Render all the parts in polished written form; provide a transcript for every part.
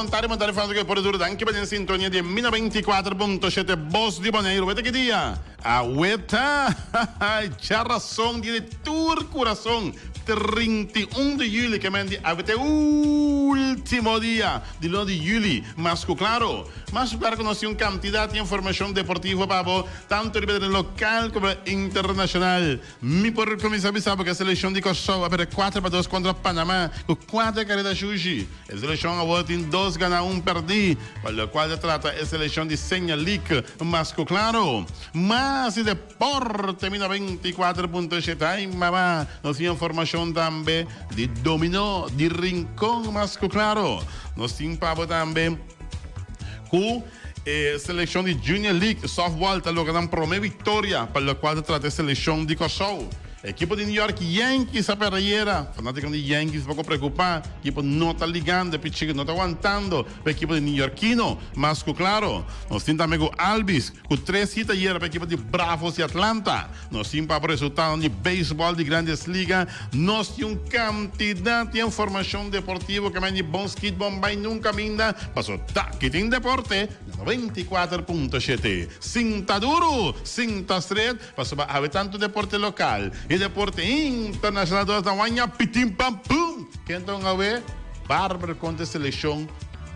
Bon tardi, bon tardi Francisco por duro. Danki pa den sintonia di Mi 94.7 Bos di Boneiru. Weta ki dia? Aweta! Djarason dia di tur kurason. 31 di juli ke men di awe ta e ultimo dia di luna di juli. Mas ku klaro, mas ku klaro ku nos tin un kantidat di informashon deportivo pa bo, tantu riba tereno lokal komo internashonal. Mi por kuminsá bisa bo ku e selekshon di Kòrsou a pèrdè 4-2 kontra Panamá ku kuater kareda shushi. E selekshon awor tin dos ganá un pèrdí, pa lokual ta trata e selekshon di Senior League mas ku klaro. Mas di deporte mi 94.7 Ai mama! Nos tin informashon tambe di dominó di Rincon mas ku klaro. Nos tin pa bo tambe ku. E selekshon di Junior League Softball ta logra nan prome viktoria pa lokual ta trata e selekshon di Kòrsou. Ekipo di New York Yankees a pèrdè ayera. Fanátikonan di Yankees poko preokupá. Ekipo no ta ligando, e pichiko no ta wantando pa ekipo di New Yorkino. Mas ku klaro, nos tin tambe ku Albies ku tres hit ayera pa ekipo di Bravos di Atlanta. Nos tin pa resultadonan di beisbòl di Grandes Liga. Nos tin un kantidat di informashon deportivo ke men di bon skit bon bai nunka minda paso taki tin deporte na 94.7. Sinta duru, sinta stret pasobra awe tantu deporte lokal i deporte internashonal tur ta waña pitin pam pum. Ken ta un awe? Barber kontra e selekshon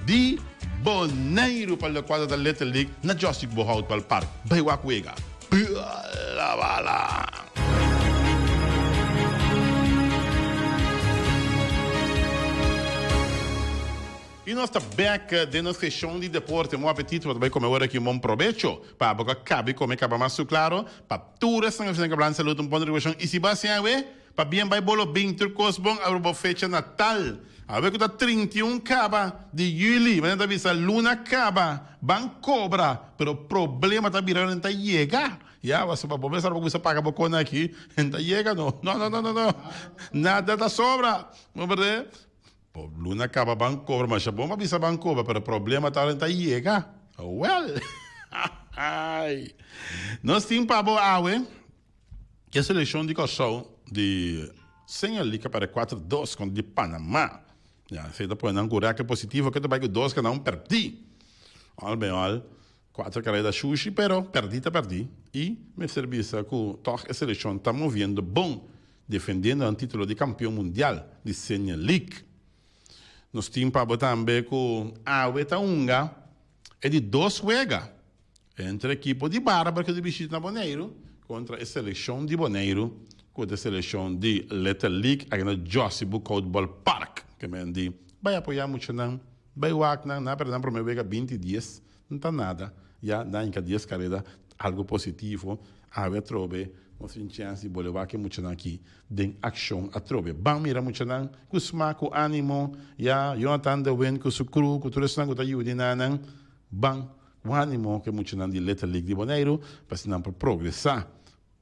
di Boneiru pa lokual ta Little League na Josip Bohout Ballpark. Bai wak wega. Bala bala. I nos ta bek den nos seshon di deporte. Bon apetito, bo ta bai kome ora aki. Un bon probecho pa bo ku a kabi kome kaba mas su klaro. Pa tur esnan ku a bishita Blan Salud un bon rekuperashon. I si bo a siña awe, pa bien bai bolo bin tur kos bon awe bo fecha natal. Awe ku ta 31 kaba di yuli, manera ta bisa luna kaba, ban kobra, pero problema ta bira ora nan ta yega. Ya, pasobra bo mester bo kuminsa paga bo kona aki, nan ta yega no. No, no, no, no, no. Nada ta sobra. Bo berde? Bo luna kaba ban kobra, masha bon pa bisa ban kobra, pero problema ta ora nan ta yega. Well, nos tin pa bo awe. E selekshon di Kòrsou di Senior League a pèrdè kuater dos kontra di Panamá. Ya, esei ta pone nan ku rèkòrt positivo ke ta bai ku dos gana un pèrdí. Al ben al, kuater kareda shushi, pero pèrdí ta pèrdí. I mester bisa ku tòg e selekshon ta moviendo bon, defendiendo nan título di kampion mundial di Senior League. Nos tin pa bo tambe ku awe ta hunga e di dos wega. Entre ekipo di Barber ku ta bishita na Boneiru kontra e selekshon di Boneiru ku ta e selekshon di Little League aki na Jossy Boekhout Ballpark. Ke men di bai apoyá muchanan, bai wak nan, nan a pèrdè nan promé wega binti dies, no ta nada, ya nan hinka dies kareda, algu positivo, awe atrobe nos tin chèns di bole wak e muchanan aki den akshon atrobe. Ban mira muchanan ku smak, ku ánimo, ya Jonathan de Wind ku su crew, ku tur esnan ku ta yuda di nan, ban. Ku ánimo ku e muchanan di Little League di Boneiru pa asina nan por progresá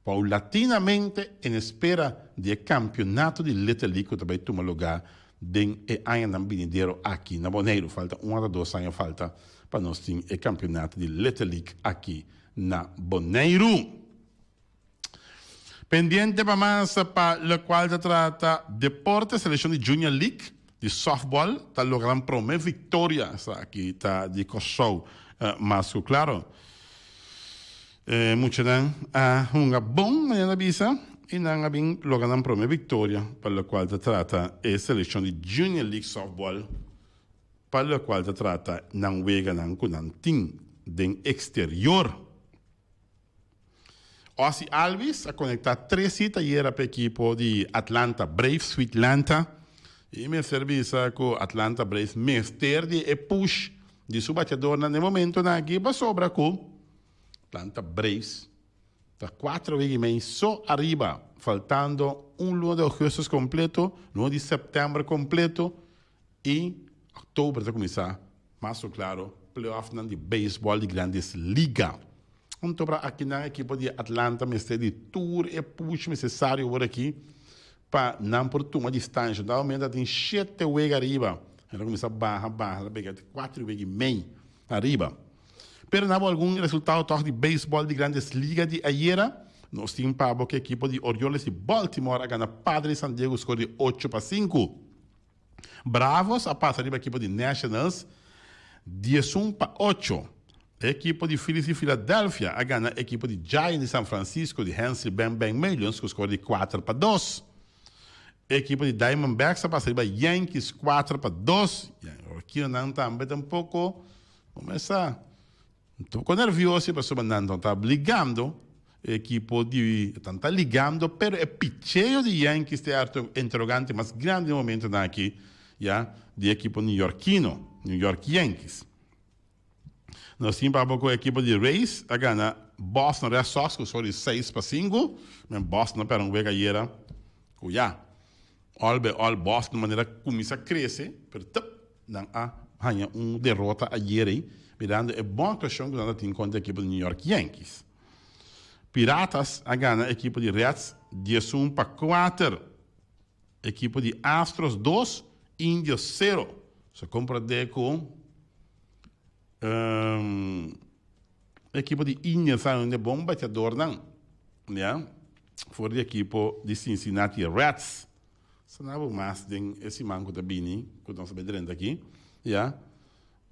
paulatinamente en espera di e kampionato di Little League ku ta bai tuma lugá den e añanan binidero aki na Boneiru. Falta un ata dos aña falta pa nos tin e kampionato di Little League aki na Boneiru. Pendiente pa mas pa locual ta trata deporte, seleccion di Junior League di softball ta logra nan prome victoria. Esaki ta di Corsou mas cu claro. E muchanan a hunga bon, manera ta bisa, y nan a bin logra nan prome victoria pa locual ta trata e seleccion di Junior League softball pa locual ta trata nan weganan cu nan tin den exterior. Ozzie Albies a konektá tres hit ayera pa ekipo di Atlanta Braves, Sweetlanta. I mester bisa ku Atlanta Braves mester di e push di su bateadornan den momentonan aki pasobra ku Atlanta Braves ta kuater wega i mei so ariba, faltando un luna di augustus kompleto, luna di sèptèmber kompleto i òktober ta kuminsá Mas ku klaro, playoffnan di beisbòl di Grandes Liga. Un tobra akinan ekipo di Atlanta mester di tur e push nesesario awor aki pa nan por tuma distansha. Na momento a tin shete wega ariba. Nan a kuminsá baha, baha, ta pega kuater wega i mei ariba. Pero nan bo algun resultado tòg di beisbòl di Grandes Liga di ayera. Nos tin pa bo ku ekipo di Orioles di Baltimore a gana Padres San Diego skor di ocho pa sinku. Bravos a pasa riba ekipo di Nationals. 11 pa 8. E ekipo di Phillies di Philadelphia a gana e ekipo di Giants di San Francisco di Hensley Bang Bang Meulens ku skor di 4 pa 2. E ekipo di Diamondbacks a pasa riba Yankees 4 pa 2. Yorkinonan tambe ta un poko kumesa un poko nervioso pasobra nan no ta ligando e ekipo di nan ta ligando pero e picheo di Yankees ta e interogante mas grandi na e momentonan aki ya di e ekipo neoyorkino, New York Yankees. Nos tin papia ku ekipo di Rays a gana Boston Red Sox ku score di 6-5. Men Boston a pèrdè un wega ayera ku ya all by all Boston manera kuminsá krese pero tep nan a haña un derota ayera ei mirando e bon aktuashon ku nan ta tin kontra ekipo di New York Yankees. Piratas a gana ekipo di Reds 11-4. Ekipo di Astros 2, Indios 0. So komprendé ku ekipo di Indians ta un di e bon bateadornan, ya, for di ekipo di Cincinnati Reds. Sa bo mas den e siman ku ta bini, ku nos ta bai drenta aki, ya,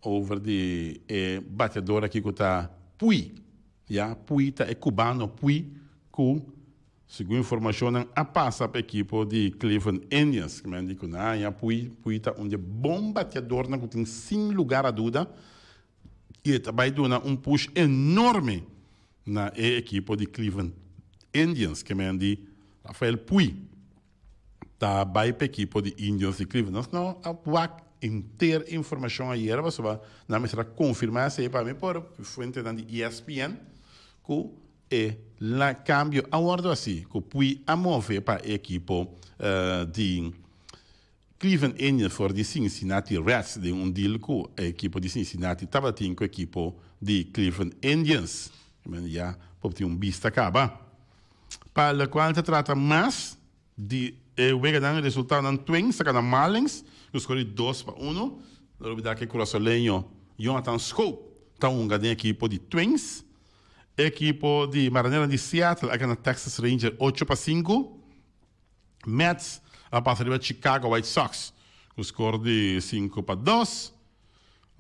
over di e bateador aki ku ta Puig, ya. Puig ta e kubano Puig ku Segun informashonnan a pasa pa ekipo di Cleveland Indians, ku men di ku nan haña Puig, Puig ta un di e bon bateadornan ku tin sin lugar a duda i e ta bai duna un push enorme na e ekipo di Cleveland Indians, ke men di Rafael Puig ta bai pa ekipo di Indians di Cleveland. Nos no a wak henter informashon ayera pasobra nan mester a konfirmá esei pa mi por fuentenan di ESPN ku E la cambio a wordo haci cu Puig a move pa e ekipo di Cleveland Indians for di Cincinnati Reds den un deal cu e ekipo di Cincinnati tabatin cu ekipo di Cleveland Indians. Ya por tin un bista caba. Pa locual ta trata mas di e weganan resultadonan Twins ta gana Marlins cu score di 2-1. No olbida cu e curasoleño Jonathan Schoop ta hunga den ekipo di Twins. Ekipo di Marineronan di Seattle a gana Texas Ranger 8-5. Mets a pasa riba Chicago White Sox ku skor di 5-2.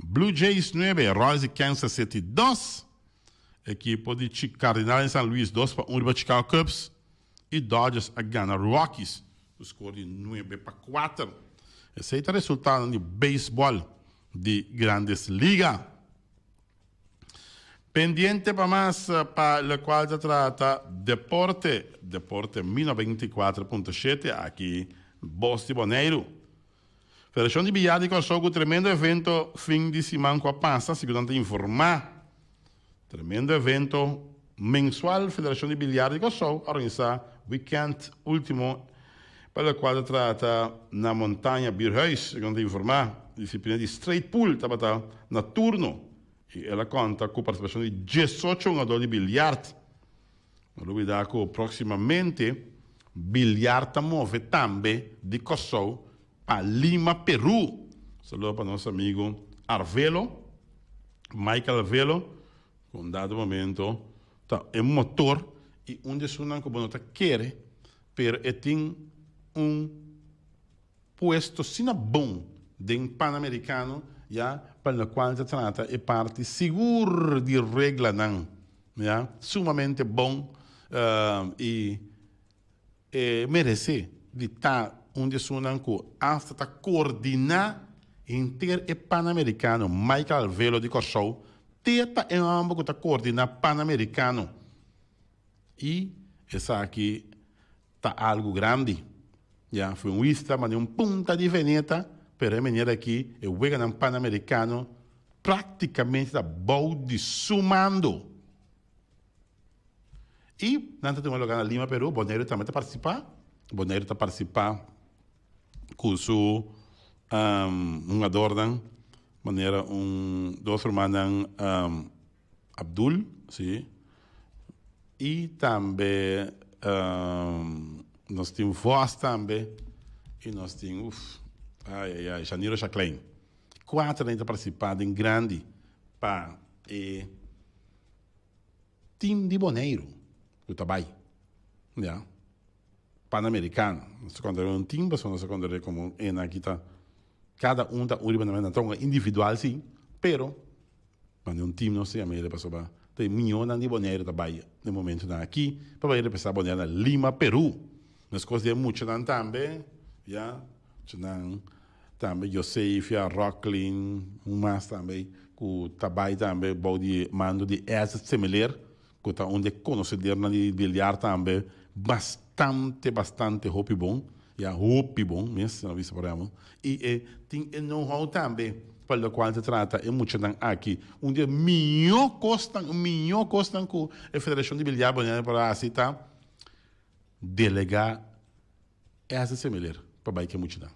Blue Jays 9, Royals di Kansas City 2. Ekipo di Cardinals di San Luis 2-1 riba Chicago Cubs. I Dodgers a gana Rockies ku skor di 9-4. Esei ta resultadonan di beisbòl di Grandes Liga. Pendiente pa mas pa locual ta trata deporte, Deporte Mi 94.7 aki Bos di Boneiru. Federacion di Billar di Kòrsou ku tremendo evento fin di siman ku a pasa, segun nan ta informa. Tremendo evento mensual Federacion di Billar di Kòrsou a organisa weekend ultimo pa locual ta trata na Montaña Bierhuis, segun nan ta informa. Disciplina di straight pool tabata na turno. I el a konta ku partisipashon di diesocho hungadó di bilyart. No lubidá ku próksimamente bilyart ta move tambe di Kòrsou pa Lima, Perú. Saludo pa nos amigu Arvelo, Michael Arvelo, ku un dado momento ta e motor i un di esunnan ku bo no ta kere, pero e tin un puesto asina bon den Panamericano ya pa locual ta trata e parti sigur di reglanan ya sumamente bon y e merece di ta un di esunnan cu hasta ta coordina henter e Panamericano. Michael Alvelo di Corsou te ta e homber cu ta coordina Panamericano y esaki Ta algu grandi. Ya, fui un wista mane un punta di veneta, pero e manera aki e weganan Panamericano practicamente ta bou di su mando. Y nan ta tuma lugar na Lima, Peru. Boneiru tambe ta participa. Boneiru ta participa cu su hungadornan, manera un dos rumannan Abdul, si. I tambe nos tin Vos tambe i nos tin uf ai ai ai Shaniro Shaclain. Kuater nan ta partisipá den grandi pa e tim di Boneiru ku ta bai ya Panamericano. Nos ta konta un tim pasobra nos ta konta komo e nan aki ta kada un ta un riba nan ta un individual si. Pero, manda un team nos yama pasobra ta e miyonan di Boneiru ta bai den momentonan aki pa bai representa Boneiru na Lima, Peru. Meskos di e muchanan tambe, ya, muchanan tambe Josefia, Rocklin, un mas tambe ku ta bai tambe bou di mando di Ezet Semeleer ku ta un di e konosedernan di biliar tambe bastante, bastante hopi bon, ya, hopi bon mes, nan a bisa por ehempel, i e tin e know-how tambe pa lokual ta trata e muchanan aki. Un di e mihó kosnan, mihó kosnan ku e Federashon di Biliar Boneiru por a hasi ta delegá Ezet Semeleer pa bai ku e muchanan.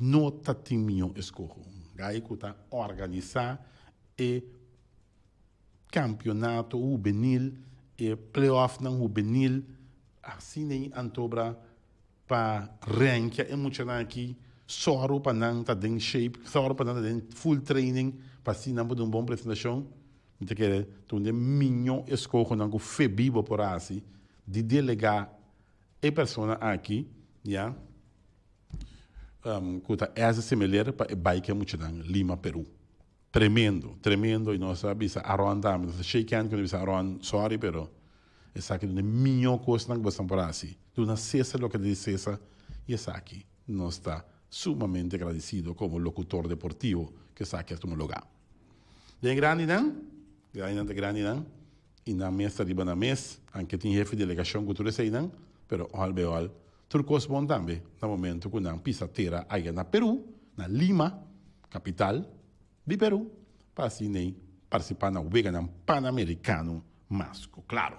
No ta tin mihó eskoho. Gai ku ta organisá e kampionato hubenil, e playoffnan hubenil, asina ei antobra pa renkia e muchanan aki, sòru pa nan ta den shape, sòru pa nan ta den full training, pa asina nan por duna un bon presentashon. Mi ta kere ta un di e mihó eskohonan ku Febibo por hasi di delegá e persona aki, ya, ku ta Ezra Semeleer pa e bai ku e muchanan Lima, Peru. Tremendo, tremendo y nos a bisa Aaron tambe, nos a shake hand cu nos a bisa Aaron sorry pero esaki ta un di mijo cosnan cu boso por haci, duna Cesar loke ta di Cesar y esaki nos ta sumamente agradecido como locutor deportivo cu esaki a tuma lugar. Den grandinan, grandinan ta grandinan y nan mes ta riba nan mes, aunke tin hefe di delegacion cu tur eseynan, pero al bij al Tur kos bon tambe na momento ku nan pisa tera aya na Peru, na Lima, kapital di Peru, pa asin'ei partisipá na Weganan Panamerikano mas ku klaro.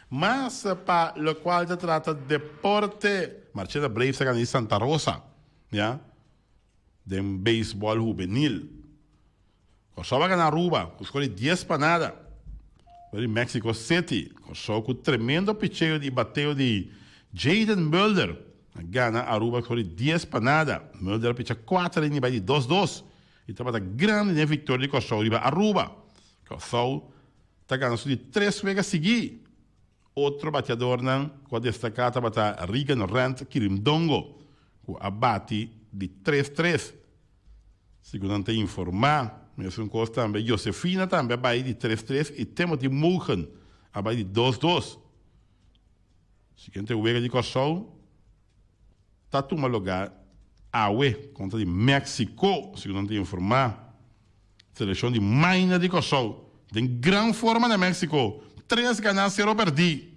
Mas pa lokual ta trata deporte, Marchena Braves a gana di Santa Rosa, ya, den beisbòl hubenil. Kòrsou a gana Aruba ku skor di dies pa nada. For di Mexico City, Kòrsou ku tremendo picheo di bateo di Jayden Mulder a gana Aruba ku skor di dies pa nada. Mulder a picha kuater inning bai di dos dos i tabata grandi den e viktoria di Kòrsou riba Aruba. Kòrsou ta gana su di tres wega sigui. Otro bateadornan ku a destaká tabata Regan Rent Kirimdongo ku a bati di tres tres. Segun nan ta informá, mesun kos tambe Josefina tambe a bai di tres tres i Timothy Mogen a bai di dos dos. Siguiente wega di Kòrsou ta tuma lugá awe kontra di Meksiko, segun nan ta informá. Selekshon di Maina di Kòrsou den gran forma na Meksiko, tres ganá sero pèrdí.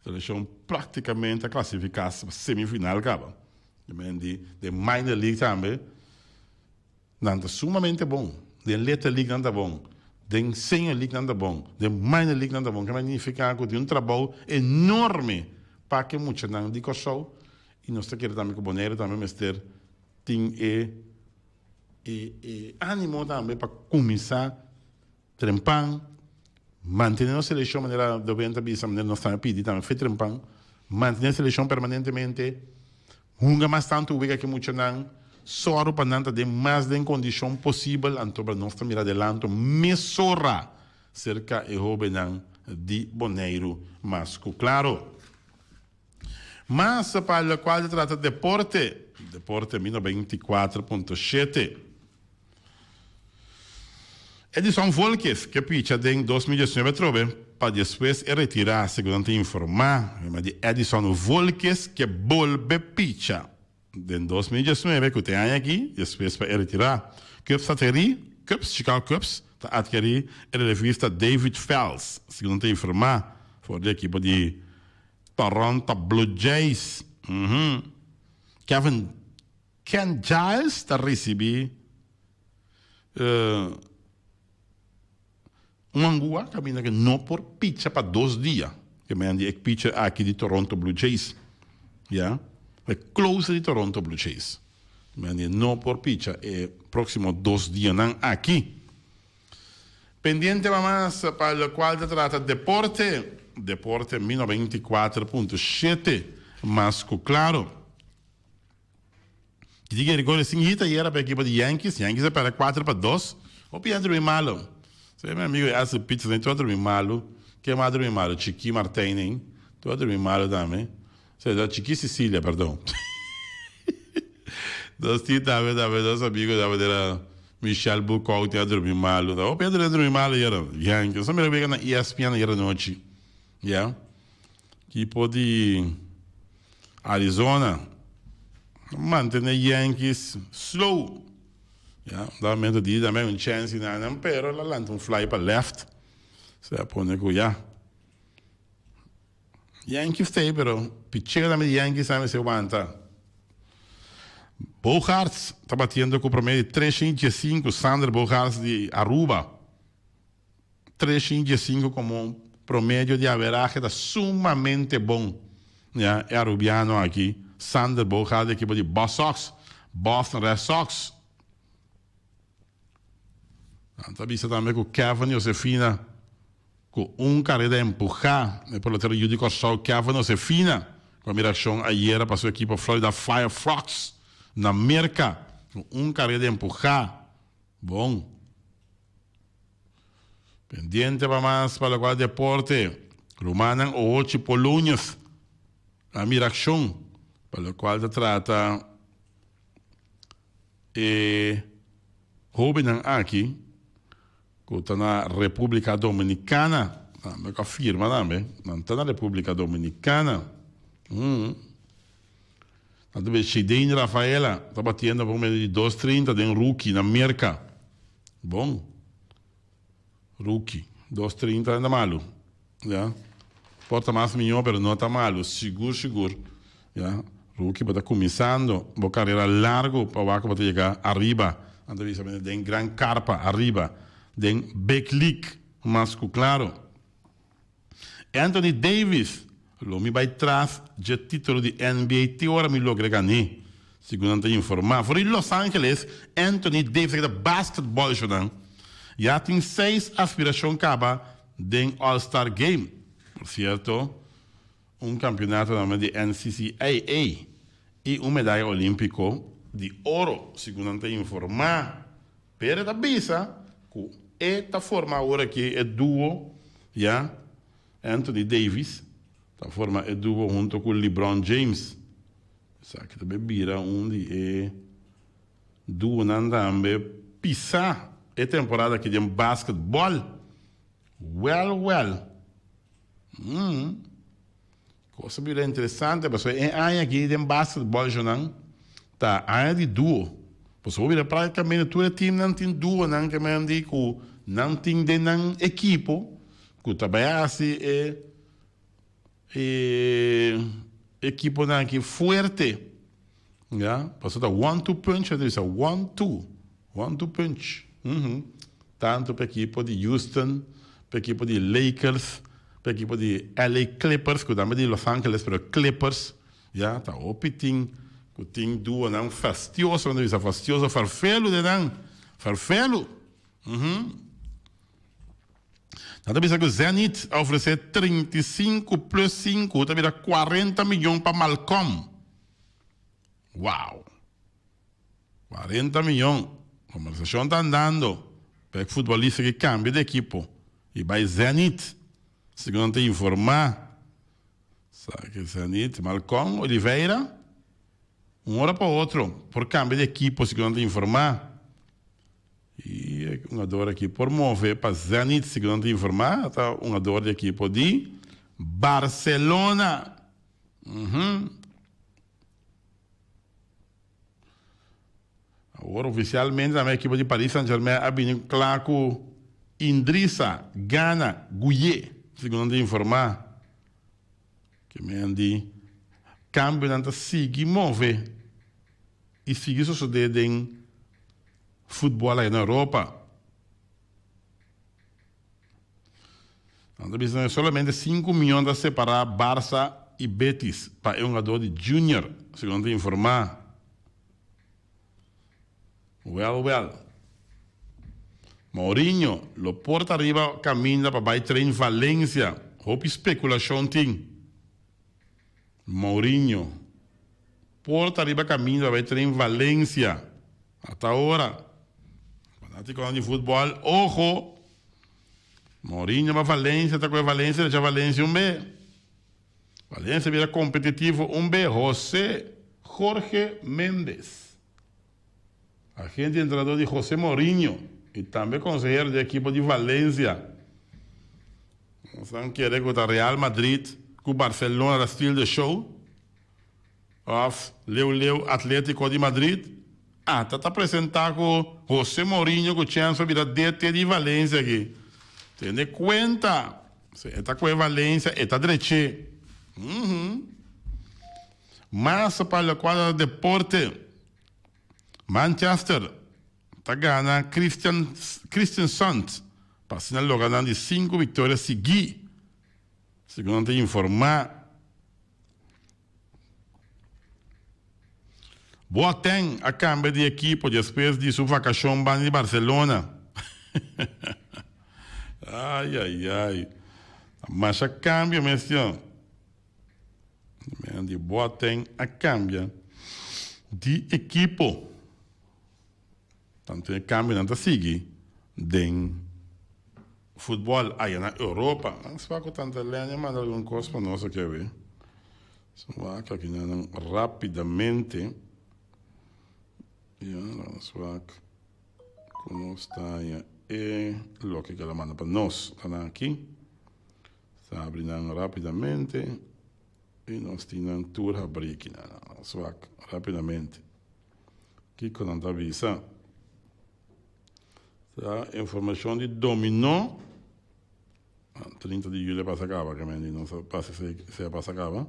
Selekshon praktikamente a klasifiká pa semifinal kaba. Men di den minor league tambe nan ta sumamente bon. Den little league nan ta bon. Den senior league nan ta bon. Den minor league nan ta bon. Kema nifiká ku tin un trabou enorme pa ke muchanan di Kòrsou i nos ta kere tambe ku Boneiru tambe mester tin e e ánimo tambe pa kuminsá Trempan, Mantene nos selekshon manera Doben ta bisa, manera nos tambe pidi tambe fe trempan. Mantene selekshon permanentemente, hunga mas tantu wega ku muchanan, sòru pa nan ta den mas den kondishon posibel, anto pa nos ta mira adelanto mesora serka e hóbennan di Boneiru mas ku klaro. Mas pa lokual ta trata deporte, deporte mi 94.7. Edison Volquez ke picha den 2019 atrobe pa despues e retirá, segun nan ta informá. Rema di Edison Volquez ke bolbe picha den 2019 ku ta e aña aki despues pa e retirá. Cubs ta atkerí, Cubs, Chicago Cubs ta atkerí e relevista David Fels, segun nan ta informá for di ekipo di Toronto Blue Jays. Kevin Ken Giles ta ricibi un angua caminda cu no por picha pa dos dia. Ke men di e pitcher aki di Toronto Blue Jays. Ya, e closer di Toronto Blue Jays. Men di no por picha e proximo dos dianan aki. Pendiente pa mas pa locual ta trata deporte. Deporte mi 94.7 mas cu claro. Didi Gerrit Cole sin hit ayera pa ekipo di Yankees. Yankees a perde 4-2. Hopi a drumi malo. Sey mi amigo haci pizza tur a drumi malo. Ken mas a drumi malo? Chiki Martijn hein. Tur a drumi malo tambe. Sey Chiki Cecilia perdon. Nos tin tambe tambe nos amigo tambe dera Michel Boekhoudt a drumi malo. Ta hopi a drumi malo ayera. Yankees. Nos a mira wega na ESPN ayera nochi. Ya. Ekipo di Arizona mantene Yankees slow. Ya, da momento di tambe un chance na nan, pero la lanta un fly pa left. Se a pone ku ya. Yankees ta pero picheo tambe di Yankees tambe se wanta. Bogaerts ta batiendo ku promedio di 3.5, Xander Bogaerts di Aruba. 3.5 komo promedio di averahe ta sumamente bon. Ya, e arubiano aki, Xander Bogaerts di ekipo di Bos Sox, Boston Red Sox. Nan ta bisa tambe ku Kevin Josefina ku un kareda empuhá e pelotero yu di Kòrsou Kevin Josefina ku a mira akshon ayera pa su ekipo Florida Fire Frogs na Merka ku un kareda empuhá. Bon. Pendiente pa mas pa lokual deporte. Rumannan Ohochi Polonius a mira akshon pa lokual ta trata E hóbennan aki ku ta na Repúblika Dominikana, tambe ku a firma tambe, nan ta na Repúblika Dominikana. Nan ta bira Shidane Rafaela ta batiendo por medio di dos 30 den rookie na Merka. Bon. Rookie, dos 30 no ta malu. Ya. Por ta mas mihó pero no ta malu, sigur sigur. Ya. Rookie bo ta kuminsando bo karera largu pa wak bo ta yega ariba. Nan ta bisa den gran karpa ariba den big league mas ku klaro. Anthony Davis lo mi bai tras dje titulo di NBA te ora mi logra gané, segun nan ta informá. For di Los Angeles, Anthony Davis a keda basketball shownan. Ya tin seis aspirashon kaba den All Star Game. Por cierto, un campeonato na di NCCAA y un medaya olimpico di oro, segun nan ta informa. Pero e ta bisa cu e ta forma awor aki e duo, ya, Anthony Davis ta forma e duo hunto cu LeBron James. Esaki ta bay bira un di e duonan tambe pisa e temporada aki den basketball. Well well. Mm. Cosa bira interesante pasobra e aña aki den basketball nan ta aña di duo. Pasobra bo bira prácticamente tur e teamnan tin duonan ke men di ku nan tin den nan ekipo ku ta bai hasi e e ekiponan aki fuerte. Ya, pasobra ta one two punch nan ta bisa one two, one two punch. Tanto pa ekipo di Houston, pa ekipo di Lakers, pa ekipo di LA Clippers, ku tambe di Los Angeles, pero Clippers, ya, ta hopi tin ku tin duonan fastioso, nan ta bisa fastioso, farfelu den nan, farfelu. Nan ta bisa ku Zenit a ofresé 35 plus 5, ta bira 40 miyon pa Malcom. Wow! 40 miyon. Kombersashon ta andando pa e futbolista ke kambia di ekipo i bai Zenit, segun nan ta informá. Sa ke Zenit, Malcom Oliveira, un ora pa otro por kambia di ekipo, segun nan ta informá. I e hungador aki por move pa Zenit, segun nan ta informá, ta hungador di ekipo di Barcelona. Awor oficialmente tambe ekipo di Paris Saint Germain a bini kla ku Indrissa Gana Guye, segun nan ta informa. Ke men di kambionan ta sigui move i sigui sosode den futbol aya na Europa. Nan ta bisa solamente 5 miyon ta separa Barça y Betis pa e hungador di Junior, segun nan ta informa. Well well. Mourinho lo por ta riba caminda pa bay train Valencia. Hopi speculacion tin. Mourinho por ta riba caminda pa bay train Valencia. Ata ora. Fanaticonan di futbol, ojo! Mourinho pa Valencia ta coge Valencia decha Valencia un be. Valencia bira competitivo un be. Jose Jorge Mendes. Agente i entrenador di José Mourinho i tambe konsehero di ekipo di Valencia. Nos nan kere ku ta Real Madrid ku Barcelona ta steal the show òf leu leu Atletico di Madrid. Ata ta presentá ku José Mourinho ku chèns pa bira DT di Valencia aki. Tene kuenta, si e ta ku e Valencia e ta drech'é. Mas pa lokual ta deporte, Manchester ta gana Christian Kristiansund pa asina logra nan di sinku viktoria sigui, segun nan ta informá. Boateng a kambia di ekipo despues di su vakashon banda di Barcelona. Ai ai ai. Masha kambio mes tio. Di Boateng a kambia di ekipo. Tantu e kambionan ta sigui den futbòl aya na Europa. Nan swa ku tanta Lenia manda algun kos pa nos aki awe. So wak aki nan rapidamente. Ya, nos wak ku nos ta haña e loke ku el a manda pa nos. Ta nan aki. Ta habri nan rapidamente i nos tin nan tur habri aki nan. Nos wak rapidamente. Kiko nan ta bisa? Ta informashon di dominó. 30 di juli a pasa kaba, ke men di nos a pasa esei a pasa kaba.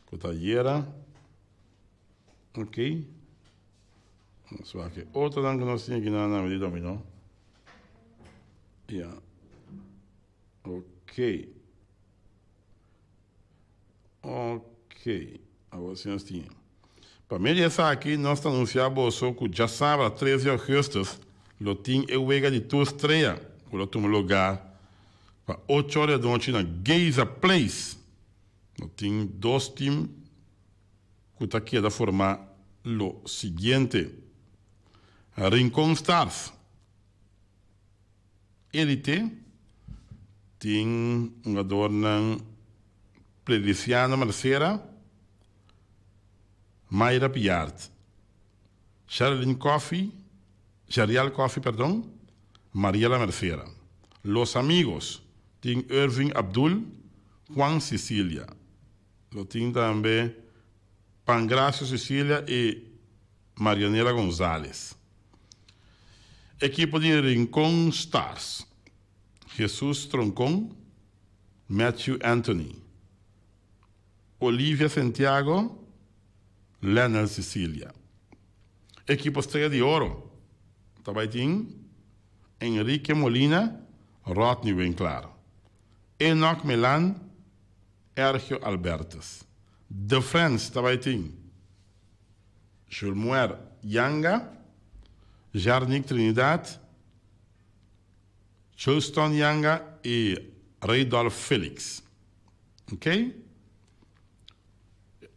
Ku ta ayera. Ok. Nos wak e otronan ku nos tin aki nan name di dominó. Ya. Ok. Ok, awor si nos tin. Pa medio di esaki nos ta anuncia boso cu djasabra tres di augustus lo tin e wega di tur strea cu lo tuma lugar pa ocho ora di anochi na Geyser Place. Lo tin dos team cu ta keda forma lo siguiente, Rincon Stars. Elite tin hungadornan Plericiano Mercera, Mayra Piard, Sherilyn Coffie, Sherial Coffie perdon, Mariela Mercera. Los Amigos tin Irving Abdul, Juan Cecilia. Lo tin tambe Pangracio Cecilia y Marianela Gonzalez. Ekipo di Rincon Stars, Jesus Troncon, Matthew Anthony, Olivia Santiago, Lennel Cecilia. Ekipo Estrella di Oro ta bai tin Enrique Molina, Rodney Winklaar, Enoch Melan, Ergio Albertus. The Friends ta bai tin Julmuer Yanga, Jarnick Trinidad, Chulston Yanga y Raydolf Felix. Ok.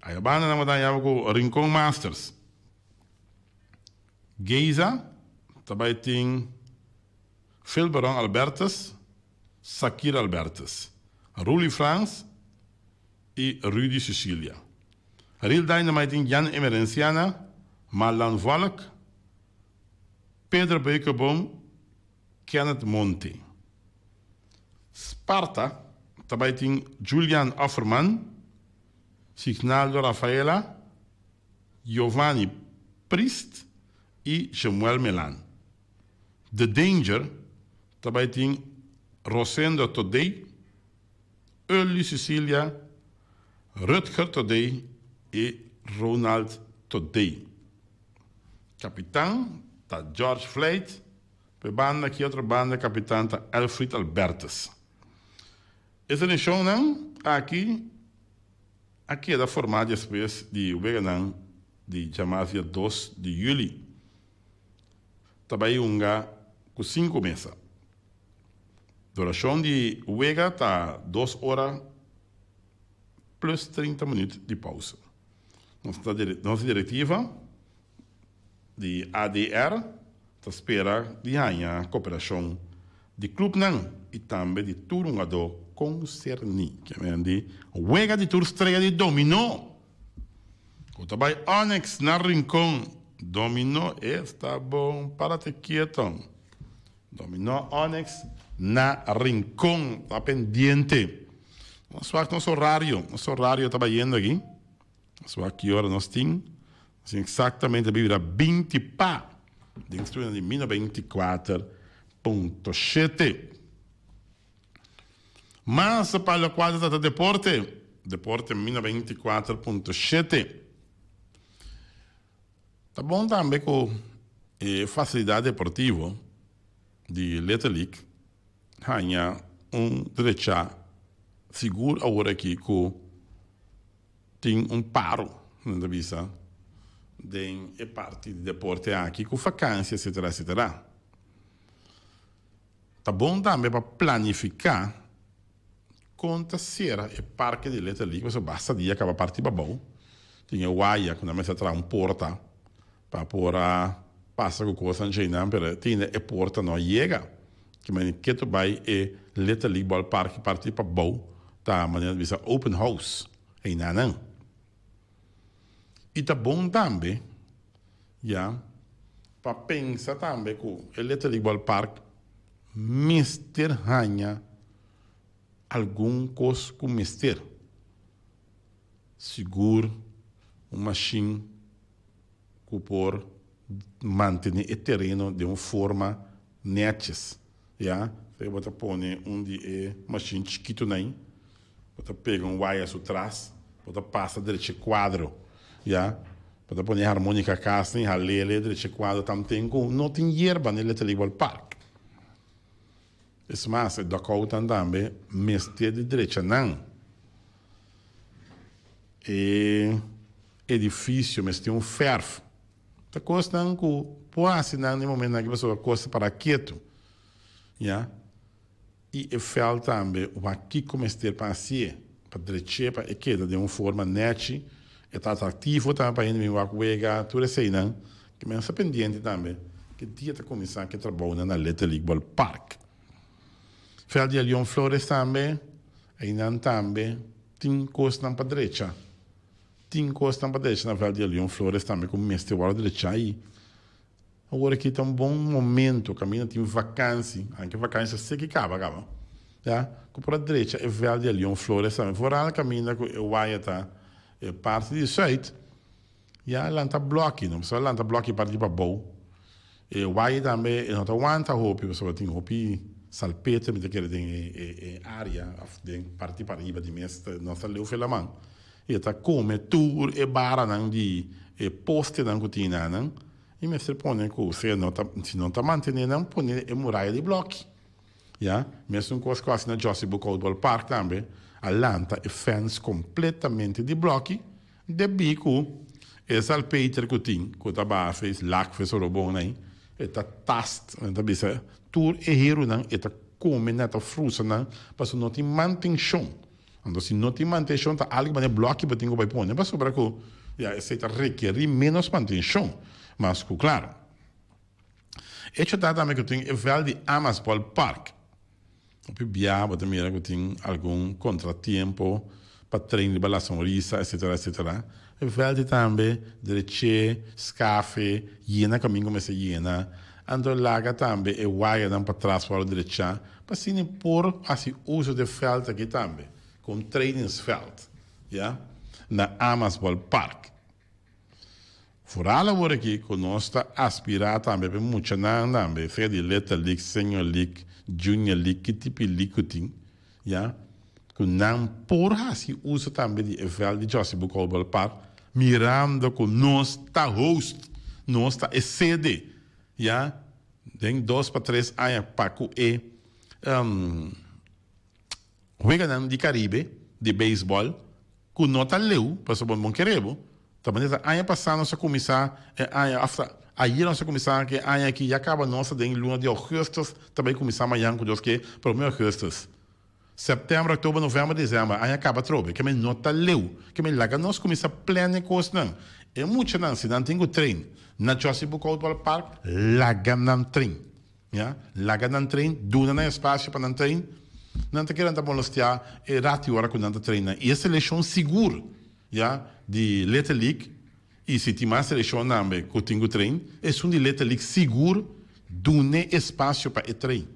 Aya banda nan bo ta yaba ku Rincon Masters. Geiza ta bai tin Philberon Albertus, Sakir Albertus, Ruly Frans y Rudy Cecilia. Real Dynamite tin Jan Emerenciana, Marlan Volk, Pedro Beukeboom, Kenneth Monte. Sparta ta bai tin Julian Offerman, Signaldo Rafaela, Giovanni Priest y Jemuel Melan. The Danger ta bai tin Rosendo Todey, Early Cecilia, Rutger Todey y Ronald Todey. Capitan ta George Vlijt, p'e banda aki otro banda capitan ta Elfried Albertus. E seleccionnan aki a keda forma despues di weganan di djamas dia dos di juli. Ta bai hunga cu cinco mesa. Durashon di wega ta dos ora plus 30 minuut di pausa. Nos direktiva di ADR ta spera di haña koperashon di klupnan i tambe di tur hungadó konserní. Ke men di wega di tur strea di dominó ku ta bai Onyx na Rincon. Dominó esta bon, párate quieto. Dominó Onyx na Rincon ta pendiente. Nos wak nos horario, nos horario ta bayendo aki. Nos wak ki ora nos tin. Nos tin exactamente bibira 20 pa den studio di Mino 24.7. Mas pa locual ta trata deporte, deporte Mino 24.7. Ta bon tambe ku e fasilidat deportivo di Little League haña un drechá sigur awor aki ku tin un paro, nan ta bisa, den e parti di deporte aki ku fakansia etcetera etcetera. Ta bon tambe pa planifiká kon ta sera e parke di Little League pasobra basta dia kaba parti pabou tin e waya ku nan mester traha un porta pa por a pasa ku kosnan djeinan pero tin e porta no a yega ki manera ketu bai e Little League ballpark parti pabou ta manera di bisa open house einanan i ta bon tambe ya pa pensa tambe ku e Little League ballpark mester haña algun kos ku mester. Sigur un mashin ku por mantene e tereno den un forma nètjes, ya. Bo ta pone un di e mashin chikitunan ei, bo ta pega un waya su tras, bo ta pasa drecha e kuadro, ya. Bo ta pone e harmonika kas ei, halele drecha e kuadro tamten ku no tin yerba na e Little League Ballpark. Es mas, e dòkoutan tambe mester di drecha nan. E edifisio mester un fèrf. Ta kosnan ku por hasi nan den momentunan aki pasobra kos ta para ketu. Ya. I e fèlt tambe wak kiko mester pa hasié, pa drech'é pa e keda den un forma nèchi, e ta atraktivo tambe pa hende bin wak wega, tur eseinan. Ke men sa pendiente tambe ke dia ta kuminsá ke trabounan na Little League Ballpark. Veld di Elion Flores tambe, einan tambe tin kosnan pa drecha. Tin kosnan pa drecha na veld di Elion Flores tambe ku mester wòrdu drechá i awor aki ta un bon momento kaminda tin vakansi, anke vakansi a seki kaba kaba, ya, ku por a drecha e veld di Elion Flores tambe, vooral kaminda ku e waya ta e parti di sùit. Ya lanta bloki, no pasobra lanta bloki parti pabou. E waya tambe e no ta wanta hopi pasobra tin hopi salpeter mi ta kere den e area of den parti pariba di mes no ta leu fe laman. E ta come tur e baranan di e postenan cu tin nan y mester pone cu si no ta si no ta mantene nan pone e muraya di bloki. Ya, mesun cos cu haci na Jossy Boekhoudt Ballpark tambe a lanta e fence completamente di bloki. Debí ku e salpeter ku tin ku ta baha fees lak fees orobon ei, e ta tast, nan ta bisa, tur e herunan e ta kome nan, e ta frusa nan, pasobra no tin mantenshon. Anto si no tin mantenshon ta algu manera blòki bo tin ku bai pone pasobra ku ya esei ta rekerí ménos mantenshon. Mas ku klaro. Echo ta tambe ku tin e vèlt di Amasbòl Park. Hopi bia bo ta mira ku tin algun kontratiempo pa tren riba La Sonrisa etcetera etcetera. E vèlt tambe dreché, skafe, yena kaminda ku mester yena. Anto laga tambe e wayanan patras wòrdu drechá pa asina por hasi uso di e vèlt aki tambe ku un trainingsvèlt ya na Amasbòl Park. Foral awor aki ku nos ta aspirá tambe pa e muchanan tambe, sea di Little League, Senior League, Junior League, ki tipo di league ku tin, ya, ku nan por hasi uso tambe di e vèlt di Jossy Boekhoudt Ballpark, mirando ku nos ta host, nos ta e sede, ya, den dos pa tres aña pa ku e weganan di Caribe di beisbòl ku no ta leu, pasobra bo bon kere bo, ta manera ta aña pasá nos a kuminsá e aña òf ta ayer nos a kuminsá ku e aña aki ya kaba nos ta den luna di ougùstùs ta bai kuminsá mañan ku Dios ke promé ougùstùs sèptèmber òktober novèmber desèmber aña kaba atrobe ke men no ta leu ke men laga nos kuminsá plèn e kosnan e muchanan si nan tin ku train na Jossy Boekhout Ballpark laga nan train. Ya, laga nan train, duna nan espacio pa nan train. Nan ta kere nan ta molestia e rati ora cu nan ta train nan. Y e seleccion sigur, ya, di Little League. I si tin mas selekshon tambe ku tin ku train, esun di Little League sigur dun'é espasio pa e train.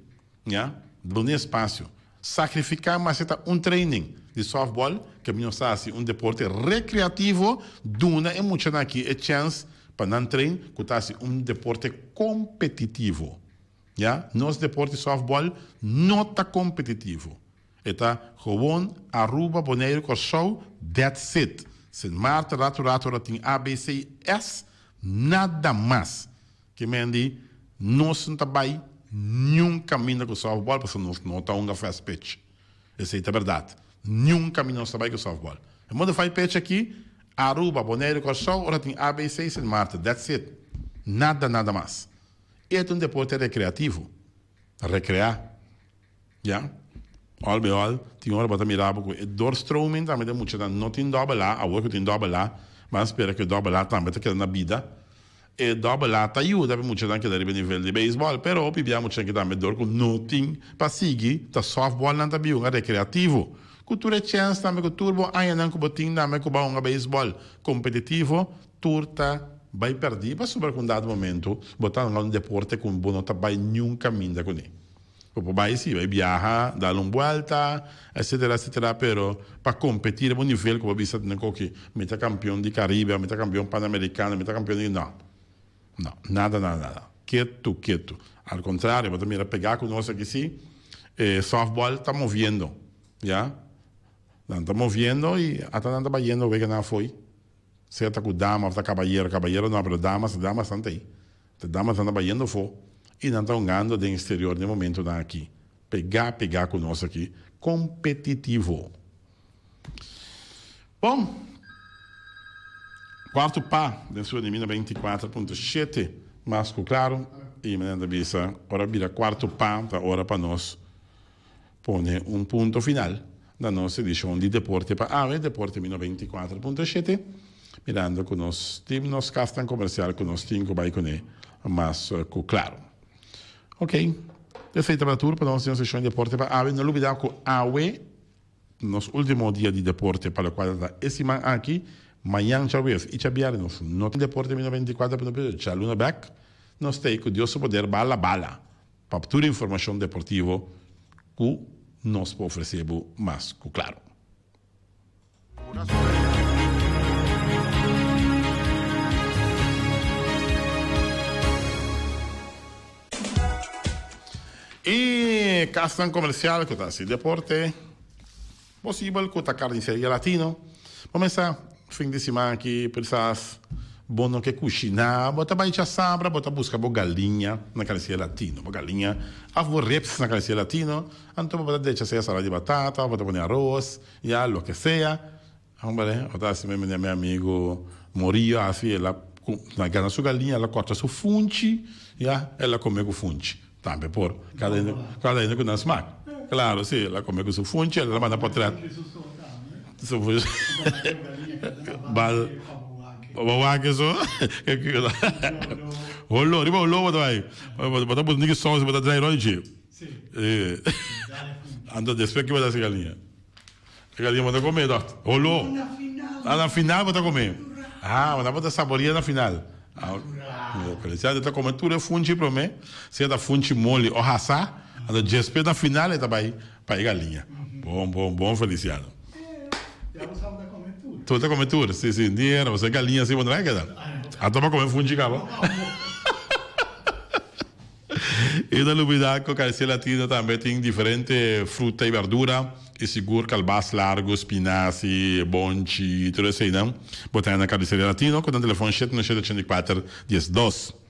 Ya, dun'é espasio. Sakrifiká mas e ta un training di softball, ke mi nos ta hasi un deporte rekreativo, duna e muchanan aki e chèns pa nan train ku ta hasi un deporte kompetitivo. Ya, nos deporte softball no ta kompetitivo. E ta gewoon Aruba, Boneiru, Kòrsou, that's it. Sint Maarten ratu ratu ora tin A, B, C, S, nada mas. Ke men di nos no ta bai niun kaminda ku softball pasobra nos no ta hunga fast pitch. Esei ta bèrdat. Niun kaminda nos ta bai ku softball. E modified pitch aki, Aruba, Boneiru, Kòrsou, ora tin A, B, C, Sint Maarten, that's it. Nada nada mas. E ta un deporte rekreativo. Rekreá. Ya. Al bij al, tin ora bo ta mira bo ku e doorstroming tambe den muchanan no tin dòbel A, awor ku tin dòbel A, ban spera ku e dòbel A tambe ta keda na bida. E dòbel A ta yuda pa e muchanan keda riba e nivel di beisbòl, pero hopi bia muchanan ki tambe dor ku no tin pa sigui ta sòftbòl nan ta bin hunga rekreativo. Ku tur e chèns tambe ku tur bo añanan ku bo tin tambe ku bo a hunga beisbòl kompetitivo, tur ta bai pèrdí pasobra ku un dado momento bo ta hunga un deporte ku bo no ta bai niun kaminda kuné. Bo por bai si, bai biaha, dal un buelta, etcetera, etcetera, pero pa competi riba un nivel cu bo bisa tene cu mi ta campeon di Caribe, mi ta campeon Panamericano, mi ta campeon di, no, no, nada, nada, nada, ketu, ketu. Al contrario, bo ta mira pega cu nos aki si, e softball ta moviendo, ya, nan ta moviendo y ata nan ta bayendo weganan afoy, sea ta cu dama of ta cabayero, cabayero no, pero damas, damas nan ta ey. E damasnan ta bayendo afó i nan ta hungando den exterior den momentonan aki. Pegá pegá ku nos aki. Kompetitivo. Bon. Kuarto pa den su elimina 24.7 mas ku klaru i manera ta bisa ora bira kuarto pa ta ora pa nos pone un punto final na nos edishon di Deporte pa Awe, Deporte mi 94.7, mirando ku nos tin nos kasnan komersial ku nos tin ku bai kuné mas ku klaro. Ok, esei tabata tur pa nos den nos edishon di Deporte pa Awe. No lubida ku awe nos ultimo dia di deporte pa lokual ta e siman aki, mañan djaweves i djabièrnè nos no tin Deporte mi 94.7, djaluna bèk nos ta ei ku Dios su poder bala bala. Pa tur informashon deportivo ku nos por ofresé bo mas ku klaro. E kasnan komersial ku ta hasi deporte Posibel ku ta karniseria latino. Bo mester fin di siman aki pensas bo no ke kushiná, bo ta bai chasabra, bo ta buska bo galiña na karniseria latino, bo galiña òf bo ribs na karniseria latino, anto bo ta decha sea salada di batata òf bo ta pone aros, ya loke sea. Hombre, bo ta hasi mi mi amigo Morillo a hasi, el a gana su galiña, el a kòrta su funchi, ya, el a kome ku funchi. Tambe por. Cada hende, cada hende cu nan smaak. Claro, si, el a come cu su funchi, el a manda potret. Su funchi. Bal. Bo wak eso. Holo, riba holo bo ta bai. Bo ta pone niki saus, bo ta draai rond dje. Si. Anto despues ki bo ta haci galiña? E galiña bo ta come toch? Holo. Na final. Ah, na final bo ta come. Ah, bo ta saboria na final. Feliciano ta come tur e funchi prome, sea ta funchi moli o hasa, anto despues na final e ta bay pa e galiña. Bon, bon, bon Feliciano. Ya bo sa bo ta come tur. Tur ta come tur, si, si. Di era, pasobra e galiña si bo no ta keda. Anto bo a come funchi caba. I no lubida ku Caricier Latino tambe tin diferente fruta i berdura i sigur kalbas largu, spinasi, bonchi, tur eseinan bo ta haña na Carniceria Latino ku nan telefon 717 84 12.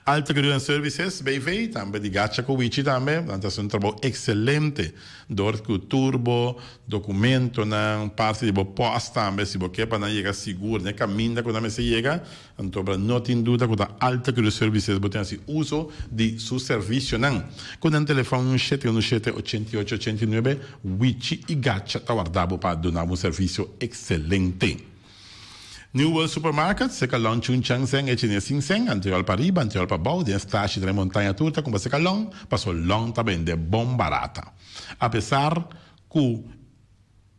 Alta Grill and Services BV tambe di Gacha ku Wichi tambe nan ta hasi un trabou ekselente dor ku tur bo dokumentonan, parti di bo pòst tambe si bo ke pa nan yega sigur na e kaminda ku nan mester yega. Anto pa no tin duda ku ta Alta Cruz Services bo tin hasi uso di su servisionan. Ku nan telefòn 717 88 89 Wichi i Gacha ta warda bo pa duna bo un servisio ekselente. New World Supermarket, seka lòn Chun Chang Seng e Chines Sing Seng, anteol pa riba, anteol pa bou, den stashi den e montaña tur ta kumpra seka lòn, paso lòn ta bende bon barata. Apesar ku.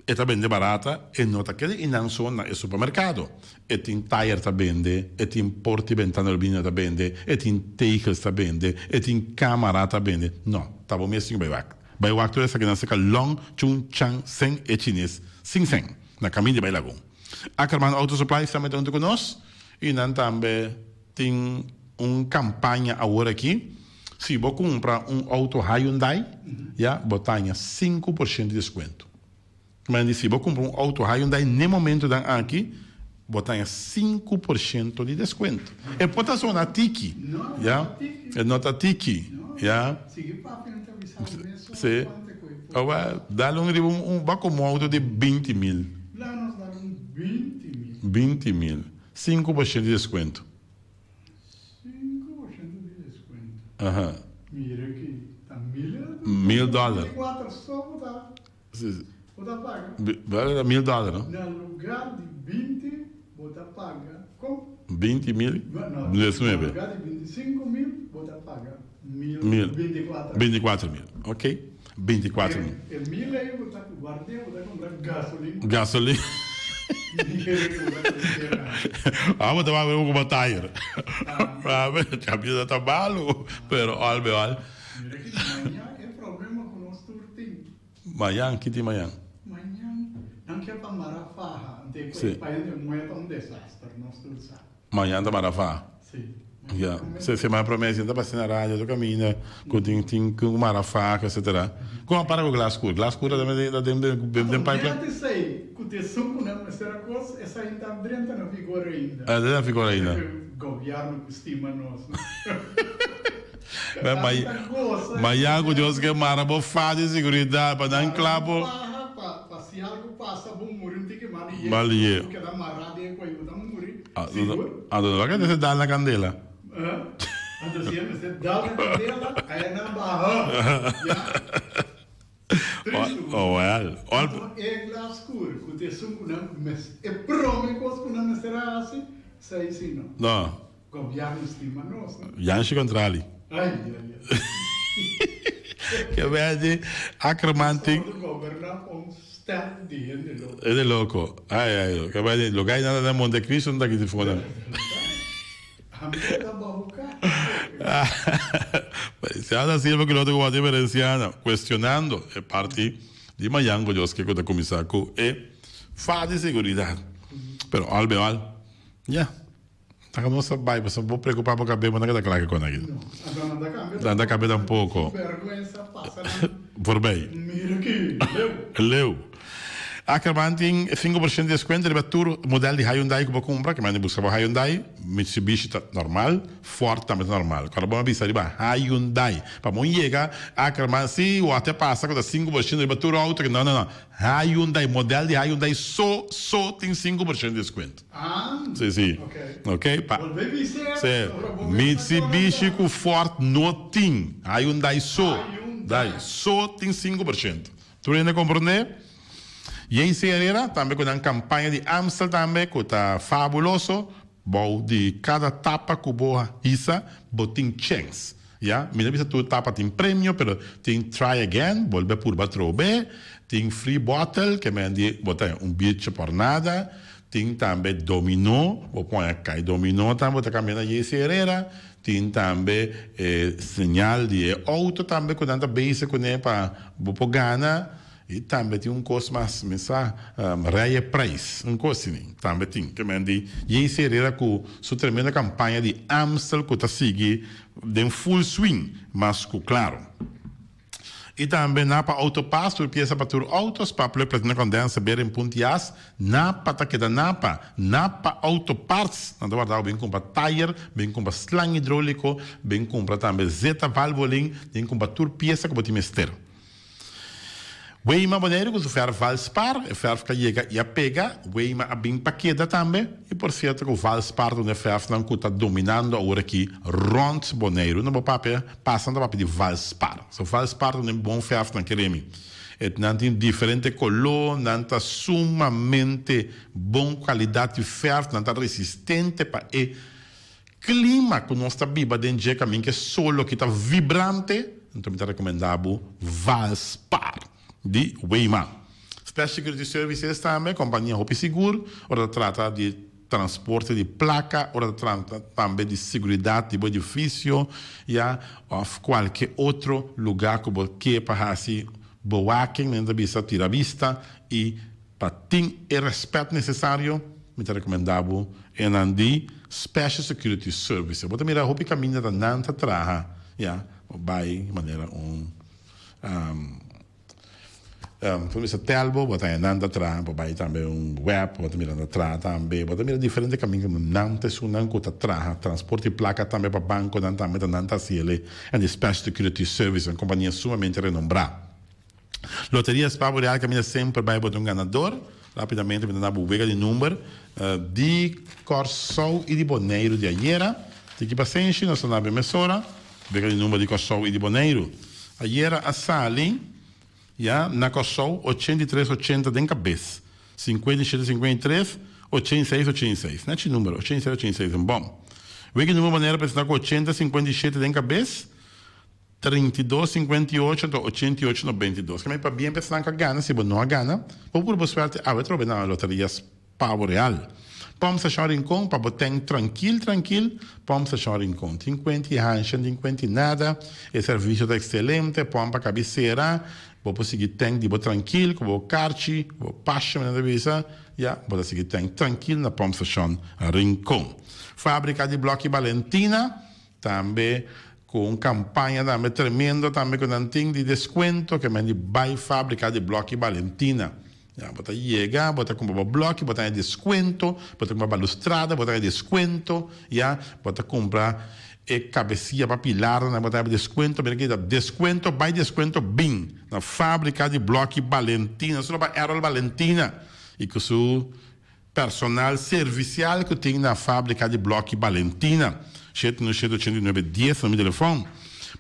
E ta bende barata, e no ta keda einan so na e supermerkado. E tin tayer ta bende, e tin porta i bentana aluminio ta bende, e tin tegels ta bende, e tin kamara ta bende. No, ta bo mes tin ku bai wak. Bai wak tur esakinan serka Long Chun Chang Seng e chines sin seng na kamin di bai Lagun. Ackerman Auto Supplies tambe ta huntu ku nos i nan tambe tin un kampaña awor aki. Si bo kumpra un outo Hyundai, ya, bo ta haña 5% di deskuento. Men di si bo kumpra un outo Hyundai n'e momentonan aki, bo ta haña 5% di deskuento. E por ta sona tiki, ya, e no ta tiki, ya. Si. Awel, dal un riba un, bo a kumpra un outo di 20 mil. 20 mil. 5% di deskuento. 5% di descuento. Aha. Mira ki ta mil euro. Mil dollar. 24 so bo ta bo ta paga. Bo ta mil dollar no? Na lugar di 20 bo ta paga kon? 20 mil No, 19. na lugar di 25 mil bo ta paga mil Mil. 24. 24 mil. Ok. 24 mil. E mil ei bo ta guard'é bo ta kumpra gasolin. Gasolin. Ah, bo ta wak bo kuma tayer. Ah, camisa ta malu, pero al be al. Mira ki mañan e problema ku nos tur tin. Mañan, ki tin mañan? Mañan nan ke pa mara faha, ante ku e paña de muhe ta un desaster, nos tur sa. Mañan ta mara faha? Si. Ya, se semana prome si ta pasa na radio tur caminda cu tin tin cu mara faha etcetera. Con a para cu glas cur? Glas cur ta den den den pipeline? Anto esey cu ta esun cu nan mester a cos, esey ta drenta na vigor ainda. Ah, ta na vigor ainda. Gobierno cu stima nos. Mañan cu Dios ke mara bo faha di seguridad pa nan cla bo. Mara bo faha pa si algo pasa bo muri un tiki mal ye. Bo keda mara den e cuello bo ta muri. Sigur. Anto no ta mester dal na candela. Anto si e mester dal na candela aya nan baha. Ya. Tristu. Oh well. Anto e glas scur cu ta esun cu nan mes e prome cos cu nan mester a haci esey si no. No. Gobierno stima nos no. Janshi contrali. Ay ay ay. Ke bedi Ackerman tin. Nos goberna un stel di hende loco. Hende loco. Ay ay. Ke bedi lo gay nada na Monte Cristo no ta kiti fona. Ami ta bahuka. Valenciana Silva ku loto ku wak di Valenciana cuestionando e parti di mañan ku Dios ke ku ta kuminsa ku e fa di seguridad. Pero al be al. Ya. Ta nos a bai pasobra bo preocupa bo cabes bo no keda cla con aki. No, anta nan ta cambia Nan ta cambia tampoco. Vergüenza pasa nan. Voorbij. Mira ki leu. Leu. Ackerman tin 5% di descuento riba tur model di Hyundai cu bo cumpra. Ke manda busca bo Hyundai, Mitsubishi ta normal, Ford tambe ta normal. Cuando bo a bisa riba Hyundai pa bo yega Ackerman si wate pasa cu ta 5% riba tur auto. No, no, no. Hyundai, model di Hyundai so, so tin 5% di descuento. Ah, Sí, sí. ok. Ok, pa. Bolbe bis'é, Sí. ora bo mester Mitsubishi kòrda. ku Ford no tin. Hyundai so. Hyundai. Dai so tin 5%. Tur hende komprondé? JC Herrera tambe ku nan kampaña di Amstel tambe ku ta fabuloso. Bou di kada tapa ku bo hisa bo tin chèns. Ya, mi no bisa tur tapa tin premio pero tin try again, bolbe purba atrobe, tin free bottle ke men di bo ta un biertje por nada, tin tambe domino, bo pon a kai domino tambe bo ta kambia na JC Herrera, tin tambe e señal di e auto tambe ku nan ta bezig kuné pa bo por gana. I tambe tin un kos mas, mi sa, Reye Prijs, un kos asini, tambe tin. Ke men di JC Herrera ku su tremendo kampaña di Amstel ku ta sigui den full swing, mas ku klaro. I tambe Napa Auto Parts, tur piesa pa tur auto, spark plug, platina condenser, bearing, puntias, Napa ta keda Napa, Napa Auto Parts, nan ta warda bo bin kumpra tayer, bin kumpra slang hidroliko, bin kumpra tambe zeta valvolin, bin kumpra tur piesa ku bo tin mester. Weima Boneiru ku su fèrf Valspar, e fèrf ka yega i a pega, Weima a bin pa keda tambe, i por sierto ku Valspar ta un e fèrfnan ku ta dominando awor aki rònt Boneiru, no bo papia pasa nan ta papia di Valspar, so Valspar ta un e bon fèrfnan kere mi, e nan tin diferente koló, nan ta sumamente bon kalidat di fèrf, nan ta resistente pa e Clima cu nos ta biba den dje camin cu e solo ki ta vibrante, anto mi ta recomenda bo Valspar di Weima. Special Security Services tambe, kompania hopi sigur ora ta trata di transporte di plaka, ora ta trata tambe di seguridat di bo edifisio, ya, òf kualke otro lugá ku bo ke pa hasi bewaking, men ta bisa tira bista i pa tin e rèspèt nesesario, mi ta rekomendá bo enan di Special Security Services. Bo ta mira hopi kaminda ta nan ta traha, ya, bo bai manera un Por bisa Telbo, bo ta haña nan ta traha, bo bai tambe un web, bo ta mira nan ta traha tambe, bo ta mira diferente kaminda ku nan ta esunnan ku ta traha, transporte di plaka tambe pa bankonan tambe ta nan ta hasi el'e, en di Special Security Service, un kompania sumamente renombrá. Loteria Spa Boreal kaminda semper bai bo ta un ganador, rapidamente mi ta na bo wega di number di Kòrsou i di Boneiru di ayera, tiki pasenshi nos ta na bo mesora. Wega di number di Kòrsou i di Boneiru. Ayera a sali ya na Kòrsou 83 80 den kabes, 57 53, 86 86. Nechi number, 86 86 un bòm. Wega di number Boneiru a presentá ku 80 57 den kabes, 32 58 anto 88 92. Keme pabien pa esnan ku a gana, si bo no a gana, bo puru bo suerte awe trobe na loteria. Pavo Real. Pòmp Stashon Rincon pa bo ten trankil trankil Pòmp Stashon Rincon. Tin kuenti hansha, tin kuenti nada. E servisio ta ekselente, pòmp a kabi sera. Bo por sigui ten di bo trankil ku bo karchi, bo pasha manera ta bisa, ya bo ta sigui ten trankil na Pòmp Stashon Rincon. Fábrika di Blòki Balentina tambe ku un kampaña tambe tremendo tambe ku nan tin di deskuento ke men di bai Fábrika di Blòki Balentina. Ya, bo ta yega, bo ta kumpra bo blòki, bo ta haña deskuento, bo ta kumpra balustrada, bo ta haña deskuento, ya, bo ta kumpra e kabesia pa pilarnan, bo ta haña deskuento, mira aki ta deskuento bai deskuento bin na fábrika di blòki Balentina, solo pa Errol Balentina i ku su personal servisial ku tin na fábrika di blòki Balentina. Shete no shete ochenta i nuebe dies na mi telefòn.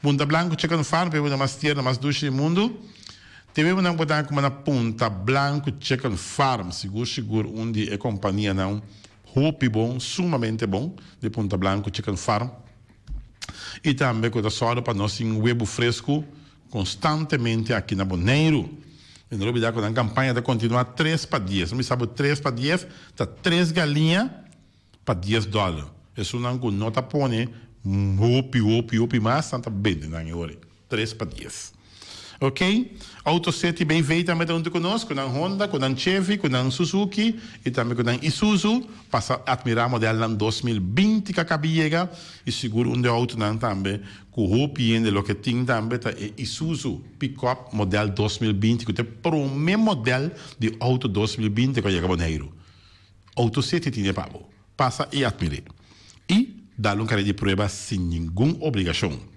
Punta Blanku Chicken Farm, pa e mas tierno, mas dushi di mundu. Te webunan por ta kuma na Punta Blanku Chicken Farm, sigur sigur un di e kompanianan hopi bon, sumamente bon, di Punta Blanku Chicken Farm. I tambe ku ta sòru pa nos tin webu fresku konstantemente aki na Boneiru. I no lubidá ku nan kampaña ta kontinuá tres pa dies. Mi sa bo tres pa dies ta tres galiña pa dies dòler. Esunnan ku no ta pone hopi hopi hopi mas nan ta bende nan e ora ei. Tres pa dies. Ok. Auto City BV tambe ta huntu ku nos, ku nan Honda, ku nan Chevy, ku nan Suzuki i tambe ku nan Isuzu. Pasa atmirá modelnan 2020 ku a kabi yega i sigur un di e outonan tambe ku hopi hende loke tin tambe ta e Isuzu Pickup model 2020 ku ta e promé model di outo 2020 ku a yega Boneiru. Auto City tin e pa bo. Pasa i atmir'é. I dal un kare di prueba sin ningun obligashon.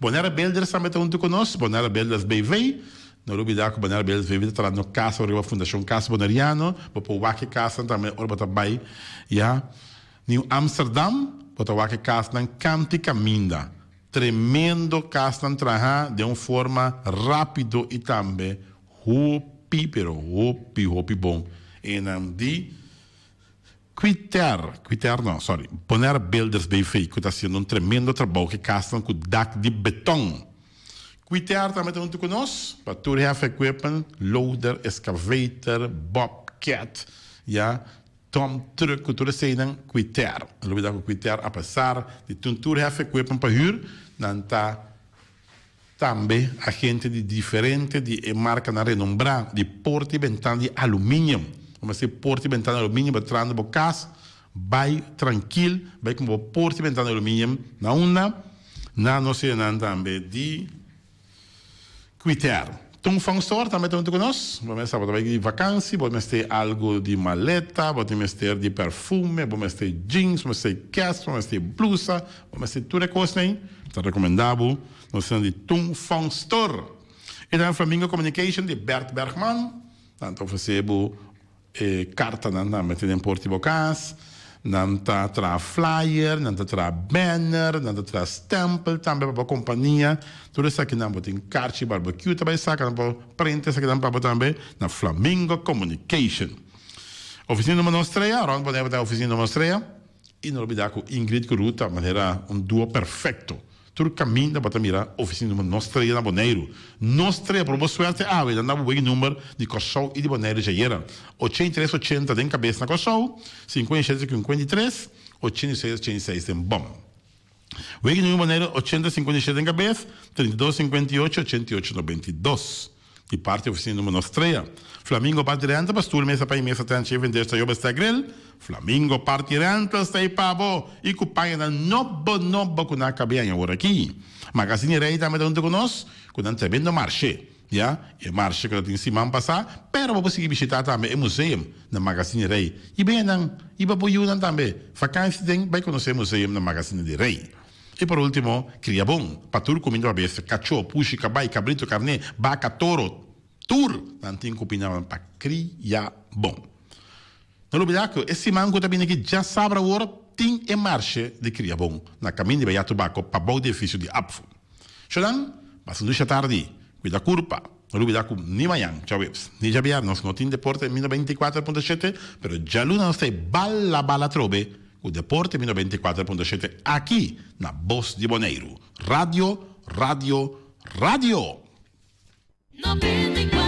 Bonaire Builders tambe ta huntu ku nos, Bonaire Builders BV. No lubidá ku Bonaire Builders BV ta trahando kasa riba Fundashon Kas Boneriano. Bo por wak e kasnan tambe ora bo ta bai ya Nieuw Amsterdam. Bo ta wak e kasnan kanti kaminda. Tremendo kasnan trahá den un forma rápido i tambe hopi pero hopi hopi bon. Enan di. Quiter, Quiter no, sorry, Bonaire Builders BV cu ta haciendo un tremendo trabou cu e casnan cu dak di beton. Quiter tambe ta hunto cu nos pa tur heavy equipment, loader, excavator, bobcat, ya, dump truck cu tur eseynan, Quiter. No lubida cu Quiter apesar di tin tur heavy equipment pa huur, nan ta Tambe agente di diferente di e marcanan renombrá di porta y bentana di aluminium. Bo mester porta y bentana di aluminium pa trando bo cas, bay trankil, bay cumpra bo porta y bentana di aluminium na unda? Na nos hendenan tambe di Quiter. Tung Fong Store tambe ta hunto cu nos. Bo mester bo ta bay di vakantie, bo mester algo di maleta, bo tin mester di perfume, bo mester jeans, bo mester kes, bo mester blusa, bo mester tur e cosnan. Ta recomenda bo nos esnan di Tung Fong Store. Y tambe Flamingo Communication di Bert Bergman. Nan ta ofrece bo e cartanan tambe te den porta di bo cas. Nan ta traha flyer, nan ta traha banner, nan ta traha stempel tambe pa bo compania. Tur esakinan bo tin carchi barbecue ta bay saca nan por print esakinan pa bo tambe na Flamingo Communication. Oficina numero Nostrea, rond Bonaire bo ta oficina numero Nostrea. Y no olbida cu Ingrid cu Ruth ta manera un duo perfecto. Tur kaminda bo ta mira ofisina number nos trea na Boneiru. Nos trea, pero bo suerte awe nan dabo wegi number di Kòrsou i di Boneiru djayera. 83 80 den kabes na Kòrsou, 57 53, 86 86 den bòm. Wegi number Boneiru 80 57 den kabes, 32 58 88 92. Di parti oficina numero nos trea. Flamingo Party Rental pa stoel, mesa, paña, mesa, tent, chef en desta yoba sta grill. Flamingo Party Rental sta ei pa bo y cu pañanan nobo nobo cu nan a cabe aña awor aki. Magazine Rey tambe ta hunto cu nos cu nan tremendo marshe. Ya, e marshe cu ta tin siman pasa, pero bo por sigui bishita tambe e museum na Magazine Rey. Y benan, y pa bo yunan tambe. Vakantie den bay conoce e museum na Magazine di Rey. I por ultimo, kria bon pa tur kuminda pa bestia, kachó, pushi, kabai, kabritu, karné, baka, toro, tur nan tin ku pinanan pa kria bon. No lubidá ku e siman ku ta bini aki djasabra awor tin e marshe di kria bon na kamin di Baya Tobako pabou di efisio di APFU. Shonan, pasa un dusha tardi, kuida kurpa. No lubidá ku ni mañan, djaweps, ni djabièrnè nos no tin deporte mi 94.7, pero djaluna nos ta e bala bala atrobe Ku Deporte mi 94.7 aki na Bos di Boneiru. Radio, radio, radio! 94.